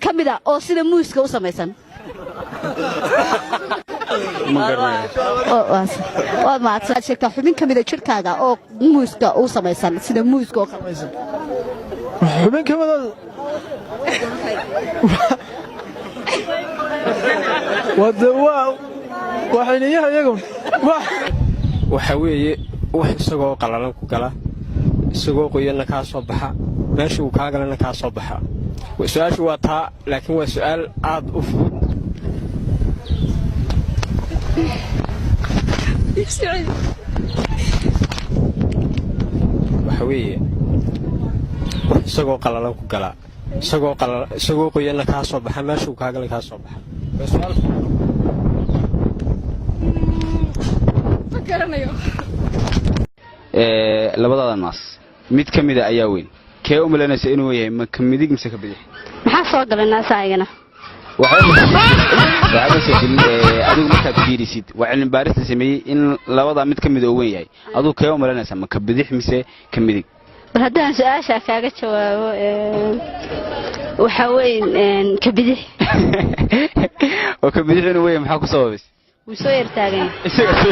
ka mid a oo sida muuska u samaysan. Ma garanayo. Waad mahadsan. Waxaad sheegtaa xubin ka mid a jidhkaaga oo muuska u samaysan sida muuska oo kale. Xubin ka mida waa de waa xiniyaha iyagun. Waxa weeye wax isagoo qalalan ku gala, isagoo qoyanna kaa soo baxa, meesha uu kaa galana kaa soo baxa. Su-aashu waa taa, laakiin waa su-aal aad u fudud. Waxa weeye wax isagoo qalalan ku gala, isagoo qalala, isagoo qoyanna kaa soo baxa, meesha uu kaa galana kaa soo baxa. Waa su-aal fudud. Ma garanayo. Labadaada naas mid ka mida ayaa weyn, kee u malaynaysa inuu yahay, ma ka midig mise ka bidix? Maxaa soo galay naasahaygana? Waxba soo gelin. Adigu markaad fiirisid, waa cilmi baaris la sameeyey in labadaa mid ka mida uu weyn yahay. Adigu kee u malaynaysa, ma ka bidix mise ka midig? Bal haddaan su-aashaa kaaga jawaabo, waxaa weyn ka bidix. Oo ka bidix inuu weyn yahay maxaa ku sababays? Wuu soo yar taagan yahay. Isagaa soo.